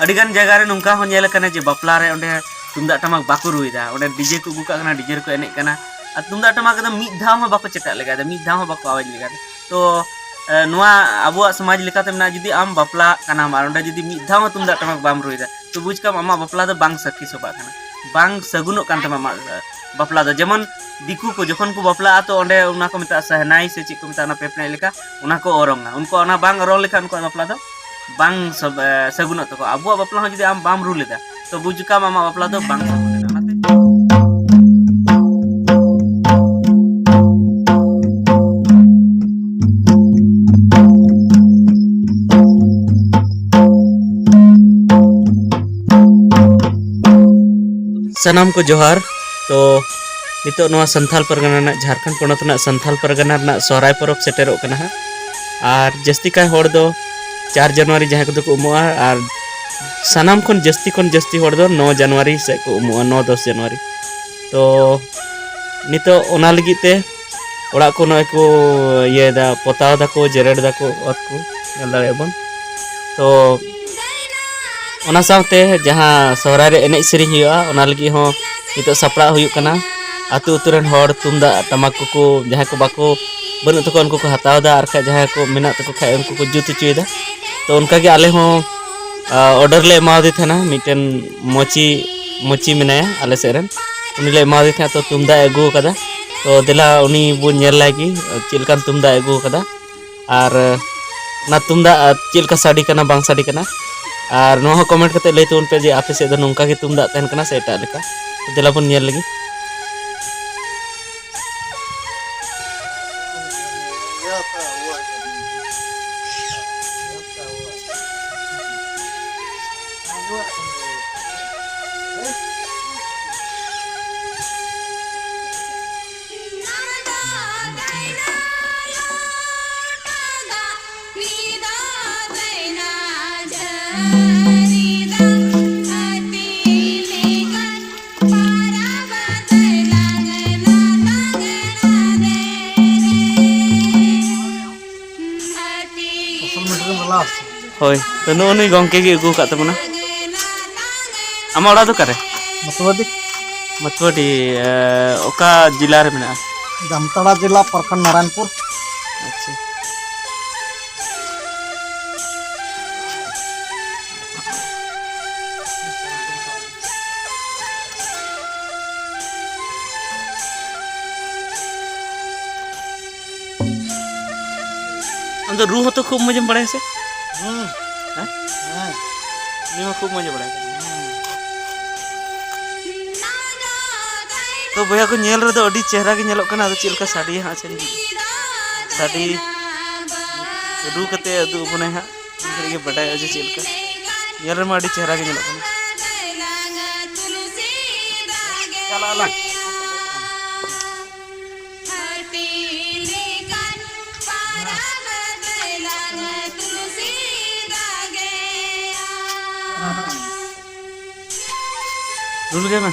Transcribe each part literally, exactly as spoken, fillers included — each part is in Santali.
ᱟᱹᱰᱤᱜᱟᱱ ᱡᱟᱭᱜᱟ ᱨᱮ ᱱᱚᱝᱠᱟ ᱦᱚᱸ ᱧᱮᱞ ᱟᱠᱟᱱᱟ ᱡᱮ ᱵᱟᱯᱞᱟ ᱨᱮ ᱚᱸᱰᱮ ᱛᱩᱢᱫᱟᱜ ᱴᱟᱢᱟᱠ ᱵᱟᱠᱚ ᱨᱩᱭᱮᱫᱟ, ᱚᱸᱰᱮ ᱰᱤᱡᱮ ᱠᱚ ᱟᱹᱜᱩ ᱠᱟᱜ ᱠᱟᱱᱟ, ᱰᱤᱡᱮ ᱨᱮᱠᱚ ᱮᱱᱮᱡ ᱠᱟᱱᱟ, ᱟᱨ ᱛᱩᱢᱫᱟᱜ ᱴᱟᱢᱟᱠ ᱮᱠᱫᱚᱢ ᱢᱤᱫ ᱫᱷᱟᱣ ᱦᱚᱸ ᱵᱟᱠᱚ ᱪᱮᱴᱟᱜ ᱞᱮᱠᱟ, ᱢᱤᱫ ᱫᱷᱟᱣ ᱦᱚᱸ ᱵᱟᱠᱚ ᱟᱣᱟᱡᱽ ᱞᱮᱠᱟ᱾ ᱛᱚ ᱮ, ᱱᱚᱣᱟ ᱟᱵᱚᱣᱟᱜ ᱥᱚᱢᱟᱡᱽ ᱞᱮᱠᱟᱛᱮ ᱢᱮᱱᱟᱜᱼᱟ, ᱡᱩᱫᱤ ᱟᱢ ᱵᱟᱯᱞᱟᱜ ᱠᱟᱱᱟᱢ ᱟᱨ ᱚᱸᱰᱮ ᱡᱩᱫᱤ ᱢᱤᱫ ᱫᱷᱟᱣ ᱦᱚᱸ ᱛᱩᱢᱫᱟᱜ ᱴᱟᱢᱟᱠ ᱵᱟᱢ ᱨᱩᱭᱮᱫᱟ, ᱛᱚ ᱵᱩᱡᱽ ᱠᱟᱢ ᱟᱢᱟᱜ ᱵᱟᱯᱞᱟ ᱫᱚ ᱵᱟᱝ ᱥᱟᱹᱠᱷᱤ ᱥᱚᱵᱷᱟᱜ ᱠᱟᱱᱟ, ᱵᱟᱝ ᱥᱟᱹᱜᱩᱱᱚᱜ ᱠᱟᱱ ᱛᱟᱢᱟ ᱟᱢᱟᱜ, ᱮ, ᱵᱟᱯᱞᱟ ᱫᱚ᱾ ᱡᱮᱢᱚᱱ ᱫᱤᱠᱩ ᱠᱚ ᱡᱚᱠᱷᱚᱱ ᱠᱚ ᱵᱟᱯᱞᱟᱜᱼᱟ, ᱛᱚ ᱚᱸᱰᱮ ᱚᱱᱟ ᱠᱚ ᱢᱮᱛᱟᱜᱼᱟ ᱥᱮᱦᱱᱟᱭ ᱥᱮ ᱪᱮᱫ ᱠᱚ ᱢᱮᱛᱟᱜᱼᱟ, ᱚᱱᱟ ᱯᱮ ᱯᱮᱱᱮᱡ ᱞᱮᱠᱟ, ᱚᱱᱟ ᱠᱚ ᱚᱨᱚᱝᱟ᱾ ᱩᱱᱠᱩ ᱚᱱᱟ ᱵᱟᱝ ᱚᱨᱚᱝ ᱞᱮᱠᱷᱟᱱ ᱩᱱᱠᱩᱣᱟᱜ ᱵᱟᱯᱞᱟ ᱫᱚ ᱵᱟᱝ ᱥᱚᱵ-, ᱮ, ᱥᱟᱹᱜᱩᱱᱚᱜ ᱛᱟᱠᱚᱣᱟ᱾ ᱟᱵᱚᱣᱟᱜ ᱵᱟᱯᱞᱟ ᱦᱚᱸ ᱡᱩᱫᱤ ᱟᱢ ᱵᱟᱢ ᱨᱩ ᱞᱮᱫᱟ, ᱛᱚ ᱵᱩᱡᱽ ᱠᱟᱢ ᱟᱢᱟᱜ ᱵᱟᱯᱞᱟ ᱫᱚ ᱵᱟᱝ ᱥᱟᱹᱜᱩᱱ ᱞᱮᱱᱟ᱾ ᱚᱱᱟᱛᱮ ᱥᱟᱱᱟᱢ ᱠᱚ ᱡᱚᱦᱟᱨ᱾ ᱛᱚ ᱱᱤᱛᱚᱜ ᱱᱚᱣᱟ ᱥᱟᱱᱛᱷᱟᱞ ᱯᱟᱨᱜᱟᱱᱟ ᱨᱮᱱᱟᱜ, ᱡᱷᱟᱲᱠᱷᱚᱸᱰ ᱯᱚᱱᱚᱛ ᱨᱮᱱᱟᱜ ᱥᱟᱱᱛᱷᱟᱞ ᱯᱟᱨᱜᱟᱱᱟ ᱨᱮᱱᱟᱜ ᱥᱚᱦᱨᱟᱭ ᱯᱚᱨᱚᱵᱽ ᱥᱮᱴᱮᱨᱚᱜ ᱠᱟᱱᱟ ᱦᱟᱸᱜ᱾ ᱟᱨ ᱡᱟᱹᱥᱛᱤ ᱠᱟᱭ ᱦᱚᱲ ᱫᱚ ᱪᱟᱨ ᱡᱟᱱᱩᱣᱟᱨᱤ ᱡᱟᱦᱟᱸᱭ ᱠᱚᱫᱚ ᱠᱚ ᱩᱢᱩᱜᱼᱟ, ᱟᱨ ᱥᱟᱱᱟᱢ ᱠᱷᱚᱱ ᱡᱟᱹᱥᱛᱤ ᱠᱷᱚᱱ ᱡᱟᱹᱥᱛᱤ ᱦᱚᱲ ᱫᱚ ᱱᱚ ᱡᱟᱱᱩᱣᱟᱨᱤ ᱥᱮᱫ ᱠᱚ ᱩᱢᱩᱜᱼᱟ, ᱱᱚ ᱫᱚᱥ ᱡᱟᱱᱩᱣᱟᱨᱤ᱾ ᱛᱚ ᱱᱤᱛᱚᱜ ᱚᱱᱟ ᱞᱟᱹᱜᱤᱫ ᱛᱮ ᱚᱲᱟᱜ ᱠᱚ ᱱᱚᱜᱼᱚᱭ ᱠᱚ ᱤᱭᱟᱹᱭᱮᱫᱟ, ᱯᱚᱛᱟᱣ ᱫᱟᱠᱚ, ᱡᱮᱨᱮᱲ ᱫᱟᱠᱚ ᱚᱛ ᱠᱚ, ᱧᱮᱞ ᱫᱟᱲᱮᱭᱟᱜ ᱵᱚᱱ᱾ ᱛᱚ ᱚᱱᱟ ᱥᱟᱶᱛᱮ ᱡᱟᱦᱟᱸ ᱥᱚᱦᱨᱟᱭ ᱨᱮ ᱮᱱᱮᱡ ᱥᱮᱨᱮᱧ ᱦᱩᱭᱩᱜᱼᱟ, ᱚᱱᱟ ᱞᱟᱹᱜᱤᱫ ᱦᱚᱸ ᱱᱤᱛᱚᱜ ᱥᱟᱯᱲᱟᱣ ᱦᱩᱭᱩᱜ ᱠᱟᱱᱟ᱾ ᱟᱹᱛᱩ ᱟᱹᱛᱩ ᱨᱮᱱ ᱦᱚᱲ ᱛᱩᱢᱫᱟᱜ ᱴᱟᱢᱟᱠ ᱠᱚᱠᱚ, ᱡᱟᱦᱟᱸᱭ ᱠᱚ ᱵᱟᱠᱚ, ᱵᱟᱹᱱᱩᱜ ᱛᱟᱠᱚᱣᱟ, ᱩᱱᱠᱩ ᱠᱚ ᱦᱟᱛᱟᱣ ᱮᱫᱟ, ᱟᱨ ᱠᱷᱟᱡ ᱡᱟᱦᱟᱸᱭ ᱠᱚ ᱢᱮᱱᱟᱜ ᱛᱟᱠᱚ ᱠᱷᱟᱡ ᱩᱱᱠᱩ ᱠᱚ ᱡᱩᱛ ᱦᱚᱪᱚᱭᱮᱫᱟ᱾ ᱛᱚ ᱚᱱᱠᱟᱜᱮ ᱟᱞᱮ ᱦᱚᱸ, ᱟ, ᱚᱰᱟᱨ ᱞᱮ ᱮᱢᱟᱣᱟᱫᱮ ᱛᱟᱦᱮᱱᱟ, ᱢᱤᱫᱴᱮᱱ ᱢᱚᱪᱤ, ᱢᱚᱪᱤ ᱢᱮᱱᱟᱭᱟ ᱟᱞᱮ ᱥᱮᱫ ᱨᱮᱱ, ᱩᱱᱤ ᱞᱮ ᱮᱢᱟᱣᱟᱫᱮ ᱛᱟᱦᱮᱱᱟ᱾ ᱛᱚ ᱛᱩᱢᱫᱟᱜ ᱮ ᱟᱹᱜᱩ ᱟᱠᱟᱫᱟ, ᱛᱚ ᱫᱮᱞᱟ ᱩᱱᱤ ᱵᱚᱱ ᱧᱮᱞ ᱞᱟᱭ ᱜᱮ ᱪᱮᱫ ᱞᱮᱠᱟᱱ ᱛᱩᱢᱫᱟᱜ ᱮ ᱟᱹᱜᱩ ᱟᱠᱟᱫᱟ᱾ ᱟᱨ ᱚᱱᱟ ᱛᱩᱢᱫᱟᱜ ᱪᱮᱫ ᱞᱮᱠᱟ ᱥᱟᱰᱮ ᱠᱟᱱᱟ, ᱵᱟᱝ ᱥᱟᱰᱮ ᱠᱟᱱᱟ, ᱟᱨ ᱱᱚᱣᱟ ᱦᱚᱸ ᱠᱚᱢᱮᱱᱴ ᱠᱟᱛᱮ ᱞᱟᱹᱭ ᱛᱟᱵᱚᱱ ᱯᱮ ᱡᱮ ᱟᱯᱮ ᱥᱮᱫ ᱫᱚ ᱱᱚᱝᱠᱟ ᱜᱮ ᱛᱩᱢᱫᱟᱜ ᱛᱟᱦᱮᱱ ᱠᱟᱱᱟ ᱥᱮ ᱮᱴᱟᱜ ᱞᱮᱠᱟ᱾ ᱫᱮᱞᱟ ᱵᱚᱱ ᱧᱮᱞ ᱞᱮᱜᱮ᱾ Social media ᱨᱮ ᱞᱟᱥᱴ᱾ ᱦᱳᱭ, ᱛᱚ ᱱᱩᱜᱼᱩ ᱱᱩᱭ ᱜᱚᱢᱠᱮ ᱜᱮ ᱟᱹᱜᱩ ᱟᱠᱟᱫ ᱛᱟᱵᱚᱱᱟ᱾ ᱟᱢᱟᱜ ᱚᱲᱟᱜ ᱫᱚ ᱚᱠᱟᱨᱮ? ᱢᱚᱛᱩᱣᱟᱫᱤ᱾ ᱢᱚᱛᱩᱣᱟᱫᱤ, ᱮ, ᱚᱠᱟ ᱡᱮᱞᱟ ᱨᱮ ᱢᱮᱱᱟᱜᱼᱟ? ᱡᱟᱢᱛᱟᱲᱟ ᱡᱮᱞᱟ, ᱯᱨᱚᱠᱷᱚᱸᱰ ᱱᱟᱨᱟᱭᱚᱱᱯᱩᱨ᱾ ᱟᱪᱪᱷᱟ᱾ ᱟᱢ ᱫᱚ ᱨᱩ ᱦᱚᱸᱛᱚ ᱠᱷᱩᱵ ᱢᱚᱡᱽ ᱮᱢ ᱵᱟᱲᱟᱭᱟ ᱥᱮ? ᱦᱩᱸ᱾ ᱦᱮᱸ? ᱦᱮᱸ᱾ ᱩᱱᱤ ᱦᱚᱸ ᱠᱷᱩᱵ ᱢᱚᱡᱽ ᱮ ᱵᱟᱲᱟᱭᱟ᱾ ᱦᱩᱸ᱾ ᱛᱚ ᱵᱚᱭᱦᱟ ᱠᱚ, ᱧᱮᱞ ᱨᱮᱫᱚ ᱟᱹᱰᱤ ᱪᱮᱦᱨᱟ ᱜᱮ ᱧᱮᱞᱚᱜ ᱠᱟᱱᱟ, ᱟᱫᱚ ᱪᱮᱫ ᱞᱮᱠᱟ ᱥᱟᱰᱮᱭᱟ ᱦᱟᱸᱜ, ᱥᱮ ᱥᱟᱰᱮ ᱨᱩ ᱠᱟᱛᱮ ᱩᱫᱩᱜ ᱟᱵᱚᱱᱟᱭ ᱦᱟᱸᱜ, ᱩᱱ ᱜᱷᱟᱹᱲᱤᱡ ᱜᱮ ᱵᱟᱰᱟᱭᱚᱜᱼᱟ ᱡᱮ ᱪᱮᱫ ᱞᱮᱠᱟ᱾ ᱧᱮᱞ ᱨᱮᱢᱟ ᱟᱹᱰᱤ ᱪᱮᱦᱨᱟ ᱜᱮ ᱧᱮᱞᱚᱜ ᱠᱟᱱᱟ᱾ ᱪᱟᱞᱟᱜ ᱟᱞᱟᱝ᱾ ᱦᱟᱹᱛᱤ ᱞᱮᱠᱟᱱ ᱯᱟᱨᱟᱵᱽ ᱫᱚᱭᱞᱟᱝ ᱛᱩᱞᱥᱤ ᱫᱟᱜᱮᱭᱟ᱾ ᱨᱩ ᱞᱮᱜᱟᱭ ᱢᱮ᱾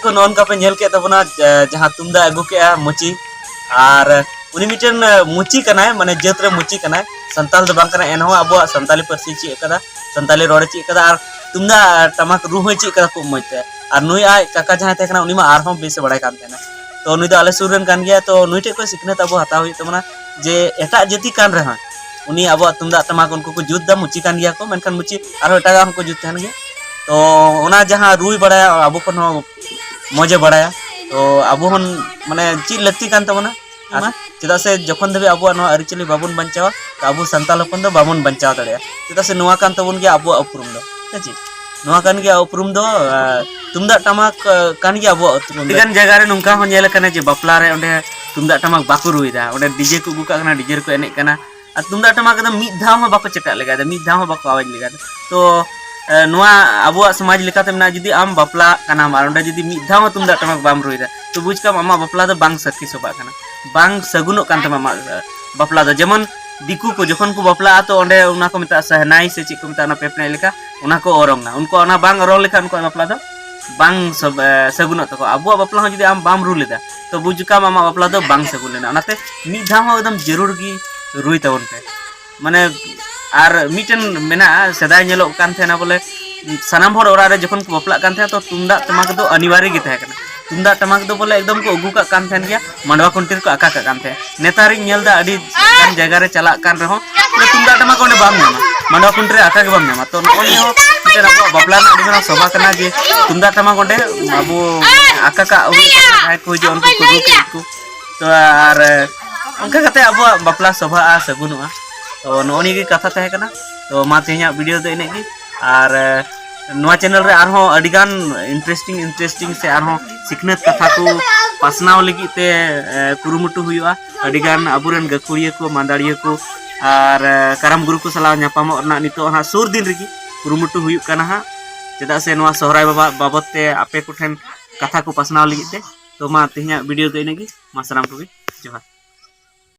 ᱛᱚ ᱱᱚᱜᱼᱚ ᱱᱚᱝᱠᱟ ᱯᱮ ᱧᱮᱞ ᱠᱮᱫ ᱛᱟᱵᱚᱱᱟ, ᱡᱟ-, ᱡᱟᱦᱟᱸ ᱛᱩᱢᱫᱟᱜ ᱟᱹᱜᱩ ᱠᱮᱜᱼᱟ ᱢᱩᱪᱤ, ᱟᱨ ᱩᱱᱤ ᱢᱤᱫᱴᱮᱱ, ᱮ, ᱢᱩᱪᱤ ᱠᱟᱱᱟᱭ, ᱢᱟᱱᱮ ᱡᱟᱹᱛ ᱨᱮ ᱢᱩᱪᱤ ᱠᱟᱱᱟᱭ, ᱥᱟᱱᱛᱟᱞ ᱫᱚ ᱵᱟᱝ ᱠᱟᱱᱟᱭ, ᱮᱱᱦᱚᱸ ᱟᱵᱚᱣᱟᱜ ᱥᱟᱱᱛᱟᱞᱤ ᱯᱟᱹᱨᱥᱤ ᱪᱮᱫ ᱠᱟᱫᱟ, ᱥᱟᱱᱛᱟᱞᱤ ᱨᱚᱲᱮ ᱪᱮᱫ ᱠᱟᱫᱟ, ᱟᱨ ᱛᱩᱢᱫᱟᱜ ᱴᱟᱢᱟᱠ ᱨᱩ ᱦᱚᱸᱭ ᱪᱮᱫ ᱠᱟᱫᱟ ᱠᱷᱩᱵ ᱢᱚᱡᱽ ᱛᱮ᱾ ᱟᱨ ᱱᱩᱭ ᱟᱡ ᱠᱟᱠᱟ ᱡᱟᱦᱟᱸᱭ ᱛᱟᱦᱮᱸ ᱠᱟᱱᱟ, ᱩᱱᱤ ᱢᱟ ᱟᱨᱦᱚᱸ ᱵᱮᱥ ᱮ ᱵᱟᱲᱟᱭ ᱠᱟᱱ ᱛᱟᱦᱮᱱᱟ᱾ ᱛᱚ ᱱᱩᱭ ᱫᱚ ᱟᱞᱮ ᱥᱩᱨ ᱨᱮᱱ ᱠᱟᱱ ᱜᱮᱭᱟ, ᱛᱚ ᱱᱩᱭ ᱴᱷᱮᱡ ᱠᱷᱚᱱ ᱥᱤᱠᱷᱱᱟᱹᱛ ᱟᱵᱚ ᱦᱟᱛᱟᱣ ᱦᱩᱭᱩᱜ ᱛᱟᱵᱚᱱᱟ, ᱡᱮ ᱮᱴᱟᱜ ᱡᱟᱹᱛᱤ ᱠᱟᱱ ᱨᱮᱦᱚᱸ ᱩᱱᱤ ᱟᱵᱚᱣᱟᱜ ᱛᱩᱢᱫᱟᱜ ᱴᱟᱢᱟᱠ ᱩᱱᱠᱩ ᱠᱚ ᱡᱩᱛ ᱫᱟ, ᱢᱩᱪᱤ ᱠᱟᱱ ᱜᱮᱭᱟ ᱠᱚ, ᱢᱮᱱᱠᱷᱟᱱ ᱢᱩᱪᱤ ᱟᱨᱦᱚᱸ ᱮᱴᱟᱜᱟᱜ ᱦᱚᱸᱠᱚ ᱡᱩᱛ ᱛᱟᱦᱮᱱ ᱜᱮᱭᱟ᱾ ᱛᱚ ᱚᱱᱟ ᱡᱟᱦᱟᱸ ᱨᱩᱭ ᱵᱟᱲᱟᱭᱟ, ᱟᱵᱚ ᱠᱷᱚᱱ ᱦᱚᱸ ᱢᱚᱡᱮ ᱵᱟᱲᱟᱭᱟ᱾ ᱛᱚ ᱟᱵᱚ ᱦᱚᱸ ᱢᱟᱱᱮ ᱪᱮᱫ ᱞᱟᱹᱠᱛᱤ ᱠᱟᱱ ᱛᱟᱵᱚᱱᱟ, ᱢᱟ᱾ ᱪᱮᱫᱟᱜ ᱥᱮ ᱡᱚᱠᱷᱚᱱ ᱫᱷᱟᱹᱵᱤᱡ ᱟᱵᱚᱣᱟᱜ ᱱᱚᱣᱟ ᱟᱹᱨᱤᱪᱟᱹᱞᱤ ᱵᱟᱵᱚᱱ ᱵᱟᱧᱪᱟᱣᱟ, ᱛᱚ ᱟᱵᱚ ᱥᱟᱱᱛᱟᱲ ᱦᱚᱯᱚᱱ ᱫᱚ ᱵᱟᱵᱚᱱ ᱵᱟᱧᱪᱟᱣ ᱫᱟᱲᱮᱭᱟᱜᱼᱟ᱾ ᱪᱮᱫᱟᱜ ᱥᱮ ᱱᱚᱣᱟ ᱠᱟᱱ ᱛᱟᱵᱚᱱ ᱜᱮᱭᱟ ᱟᱵᱚᱣᱟᱜ ᱩᱯᱨᱩᱢ ᱫᱚ, ᱦᱮᱸ ᱪᱮ? ᱱᱚᱣᱟ ᱠᱟᱱ ᱜᱮᱭᱟ ᱩᱯᱨᱩᱢ ᱫᱚ, ᱟᱨ ᱛᱩᱢᱫᱟᱜ ᱴᱟᱢᱟᱠ, ᱟᱨ, ᱠᱟᱱ ᱜᱮᱭᱟ ᱟᱵᱚᱣᱟᱜ ᱩᱯᱨᱩᱢ ᱫᱚ᱾ ᱟᱹᱰᱤᱜᱟᱱ ᱡᱟᱭᱜᱟ ᱨᱮ ᱱᱚᱝᱠᱟ ᱦᱚᱸ ᱧᱮᱞ ᱟᱠᱟᱱᱟ ᱡᱮ ᱵᱟᱯᱞᱟ ᱨᱮ ᱚᱸᱰᱮ ᱛᱩᱢᱫᱟᱜ ᱴᱟᱢᱟᱠ ᱵᱟᱠᱚ ᱨᱩᱭᱮᱫᱟ, ᱚᱸᱰᱮ ᱰᱤᱡᱮ ᱠᱚ ᱟᱹᱜᱩ ᱠᱟᱜ ᱠᱟᱱᱟ, ᱰᱤᱡᱮ ᱨᱮᱠᱚ ᱮᱱᱮᱡ ᱠᱟᱱᱟ, ᱟᱨ ᱛᱩᱢᱫᱟᱜ ᱴᱟᱢᱟᱠ ᱮᱠᱫᱚᱢ ᱢᱤᱫ ᱫᱷᱟᱣ ᱦᱚᱸ ᱵᱟᱠᱚ ᱪᱮᱴᱟᱜ ᱞᱮᱜᱟ, ᱢᱤᱫ ᱫᱷᱟᱣ ᱦᱚᱸ ᱵᱟᱠᱚ ᱟᱣᱟᱡ ᱞᱮᱜᱟ᱾ ᱛᱚ, ᱮ, ᱱᱚᱣᱟ ᱟᱵᱚᱣᱟᱜ ᱥᱚᱢᱟᱡᱽ ᱞᱮᱠᱟᱛᱮ ᱢᱮᱱᱟᱜᱼᱟ, ᱡᱩᱫᱤ ᱟᱢ ᱵᱟᱯᱞᱟᱜ ᱠᱟᱱᱟᱢ ᱟᱨ ᱚᱸᱰᱮ ᱡᱩᱫᱤ ᱢᱤᱫ ᱫᱷᱟᱣ ᱦᱚᱸ ᱛᱩᱢᱫᱟᱜ ᱴᱟᱢᱟᱠ ᱵᱟᱢ ᱨᱩᱭᱮᱫᱟ, ᱛᱚ ᱵᱩᱡᱽ ᱠᱟᱢ ᱟᱢᱟᱜ ᱵᱟᱯᱞᱟ ᱫᱚ ᱵᱟᱝ ᱥᱟᱹᱠᱷᱤ ᱥᱚᱵᱷᱟᱜ ᱠᱟᱱᱟ, ᱵᱟᱝ ᱥᱟᱹᱜᱩᱱᱚᱜ ᱠᱟᱱ ᱛᱟᱢᱟ ᱟᱢᱟᱜ, ᱮ, ᱵᱟᱯᱞᱟ ᱫᱚ᱾ ᱡᱮᱢᱚᱱ ᱫᱤᱠᱩ ᱠᱚ ᱡᱚᱠᱷᱚᱱ ᱠᱚ ᱵᱟᱯᱞᱟᱜᱼᱟ, ᱛᱚ ᱚᱸᱰᱮ ᱚᱱᱟ ᱠᱚ ᱢᱮᱛᱟᱜᱼᱟ ᱥᱮᱦᱱᱟᱭ ᱥᱮ ᱪᱮᱫ ᱠᱚ ᱢᱮᱛᱟᱜᱼᱟ, ᱚᱱᱟ ᱯᱮᱯᱱᱮ ᱞᱮᱠᱟ, ᱚᱱᱟ ᱠᱚ ᱚᱨᱚᱝᱟ᱾ ᱩᱱᱠᱩ ᱚᱱᱟ ᱵᱟᱝ ᱚᱨᱚᱝ ᱞᱮᱠᱷᱟᱱ ᱩᱱᱠᱩᱣᱟᱜ ᱵᱟᱯᱞᱟ ᱫᱚ ᱵᱟᱝ ᱥᱟᱹᱜᱩᱱᱚᱜ ᱛᱟᱠᱚᱣᱟ᱾ ᱟᱵᱚᱣᱟᱜ ᱵᱟᱯᱞᱟ ᱦᱚᱸ ᱡᱩᱫᱤ ᱟᱢ ᱵᱟᱢ ᱨᱩ ᱞᱮᱫᱟ, ᱛᱚ ᱵᱩᱡᱽ ᱠᱟᱢ ᱟᱢᱟᱜ ᱵᱟᱯᱞᱟ ᱫᱚ ᱵᱟᱝ ᱥᱟᱹᱜᱩᱱ ᱞᱮᱱᱟ᱾ ᱚᱱᱟᱛᱮ ᱢᱤᱫ ᱫᱷᱟᱣ ᱦᱚᱸ ᱮᱠᱫᱚᱢ ᱡᱟᱹᱨᱩᱲ ᱜᱮ ᱨᱩᱭ ᱛᱟᱵᱚᱱ ᱯᱮ᱾ ᱢᱟᱱᱮ, ᱟᱨ ᱢᱤᱫᱴᱮᱱ ᱢᱮᱱᱟᱜᱼᱟ, ᱥᱮᱫᱟᱭ ᱧᱮᱞᱚᱜ ᱠᱟᱱ ᱛᱟᱦᱮᱱᱟ ᱵᱚᱞᱮ, ᱥᱟᱱᱟᱢ ᱦᱚᱲ ᱚᱲᱟᱜ ᱨᱮ ᱡᱚᱠᱷᱚᱱ ᱠᱚ ᱵᱟᱯᱞᱟᱜ ᱠᱟᱱ ᱛᱟᱦᱮᱱᱟ, ᱛᱚ ᱛᱩᱢᱫᱟᱜ ᱴᱟᱢᱟᱠ ᱫᱚ ᱚᱱᱤᱵᱟᱨᱤ ᱜᱮ ᱛᱟᱦᱮᱸ ᱠᱟᱱᱟ᱾ ᱛᱩᱢᱫᱟᱜ ᱴᱟᱢᱟᱠ ᱫᱚ ᱵᱚᱞᱮ ᱮᱠᱫᱚᱢ ᱠᱚ ᱟᱹᱜᱩ ᱠᱟᱜ ᱠᱟᱱ ᱛᱟᱦᱮᱱ ᱜᱮᱭᱟ, ᱢᱟᱰᱣᱟ ᱠᱷᱩᱱᱴᱤ ᱨᱮᱠᱚ ᱟᱠᱟ ᱠᱟᱜ ᱠᱟᱱ ᱛᱟᱦᱮᱸᱫ᱾ ᱱᱮᱛᱟᱨᱤᱧ ᱧᱮᱞ ᱮᱫᱟ ᱟᱹᱰᱤ ᱜᱟᱱ ᱡᱟᱭᱜᱟ ᱨᱮ ᱪᱟᱞᱟᱜ ᱠᱟᱱ ᱨᱮᱦᱚᱸ ᱵᱚᱞᱮ ᱛᱩᱢᱫᱟᱜ ᱴᱟᱢᱟᱠ ᱚᱸᱰᱮ ᱵᱟᱢ ᱧᱟᱢᱟ, ᱢᱟᱰᱣᱟ ᱠᱷᱩᱱᱴᱤ ᱨᱮ ᱟᱠᱟ ᱜᱮ ᱵᱟᱢ ᱧᱟᱢᱟ᱾ ᱛᱚ ᱱᱚᱜᱼᱚ ᱱᱤᱭᱟᱹ ᱦᱚᱸ ᱢᱤᱫᱴᱮᱱ ᱟᱵᱚᱣᱟᱜ ᱵᱟᱯᱞᱟ ᱨᱮᱱᱟᱜ ᱟᱹᱰᱤ ᱢᱟᱨᱟᱝ ᱥᱚᱵᱷᱟ ᱠᱟᱱᱟ ᱡᱮ ᱛᱩᱢᱫᱟᱜ ᱴᱟᱢᱟᱠ ᱚᱸᱰᱮ ᱟᱵᱚ ᱟᱠᱟ ᱠᱟᱜ ᱦᱩᱭᱩᱜ ᱛᱟᱵᱚᱱᱟ, ᱡᱟᱦᱟᱸᱭ ᱠᱚ ᱦᱤᱡᱩᱜᱼᱟ ᱩᱱᱠᱩ ᱠᱚ ᱨᱩ ᱠᱮᱫ ᱜᱮᱠᱚ᱾ ᱛᱚ ᱟᱨ ᱚᱱᱠᱟ ᱠᱟᱛᱮ ᱟᱵᱚᱣᱟᱜ ᱵᱟᱯᱞᱟ ᱥᱚᱵᱷᱟᱜᱼᱟ, ᱥᱟᱹᱜᱩᱱᱚᱜᱼᱟ᱾ ᱛᱚ ᱱᱚᱜᱼᱚ ᱱᱤᱭᱟᱹ ᱜᱮ ᱠᱟᱛᱷᱟ ᱛᱟᱦᱮᱸ ᱠᱟᱱᱟ᱾ ᱛᱚ ᱢᱟ ᱛᱮᱦᱮᱧᱟᱜ ᱵᱷᱤᱰᱤᱭᱳ ᱫᱚ ᱤᱱᱟᱹᱜ ᱜᱮ᱾ ᱟᱨ ᱱᱚᱣᱟ ᱪᱮᱱᱮᱞ ᱨᱮ ᱟᱨᱦᱚᱸ ᱟᱹᱰᱤᱜᱟᱱ ᱤᱱᱴᱟᱨᱮᱥᱴᱤᱝ ᱤᱱᱴᱟᱨᱮᱥᱴᱤᱝ ᱥᱮ ᱟᱨᱦᱚᱸ ᱥᱤᱠᱷᱱᱟᱹᱛ ᱠᱟᱛᱷᱟ ᱠᱚ ᱯᱟᱥᱱᱟᱣ ᱞᱟᱹᱜᱤᱫ ᱛᱮ, ᱮ, ᱠᱩᱨᱩᱢᱩᱴᱩ ᱦᱩᱭᱩᱜᱼᱟ᱾ ᱟᱹᱰᱤᱜᱟᱱ ᱟᱵᱚᱨᱮᱱ ᱜᱟᱹᱠᱷᱩᱲᱤᱭᱟᱹ ᱠᱚ, ᱢᱟᱱᱫᱟᱲᱤᱭᱟᱹ ᱠᱚ ᱟᱨ, ᱮ, ᱠᱟᱨᱟᱢ ᱜᱩᱨᱩ ᱠᱚ ᱥᱟᱞᱟᱜ ᱧᱟᱯᱟᱢᱚᱜ ᱨᱮᱱᱟᱜ ᱱᱤᱛᱚᱜ ᱦᱟᱸᱜ ᱥᱩᱨ ᱫᱤᱱ ᱨᱮᱜᱮ ᱠᱩᱨᱩᱢᱩᱴᱩ ᱦᱩᱭᱩᱜ ᱠᱟᱱᱟ ᱦᱟᱸᱜ, ᱪᱮᱫᱟᱜ ᱥᱮ ᱱᱚᱣᱟ ᱥᱚᱦᱨᱟᱭ ᱵᱟᱵᱟ ᱵᱟᱵᱚᱫ ᱛᱮ ᱟᱯᱮ ᱠᱚᱴᱷᱮᱱ ᱠᱟᱛᱷᱟ ᱠᱚ ᱯᱟᱥᱱᱟᱣ ᱞᱟᱹᱜᱤᱫ ᱛᱮ᱾ ᱛᱚ ᱢᱟ ᱛᱮᱦᱮᱧᱟᱜ ᱵᱷᱤᱰᱤᱭᱳ ᱫᱚ ᱤᱱᱟᱹᱜ ᱜᱮ᱾ ᱢᱟ ᱥᱟᱱᱟᱢ ᱠᱚᱜᱮ ᱡᱚᱦᱟᱨ᱾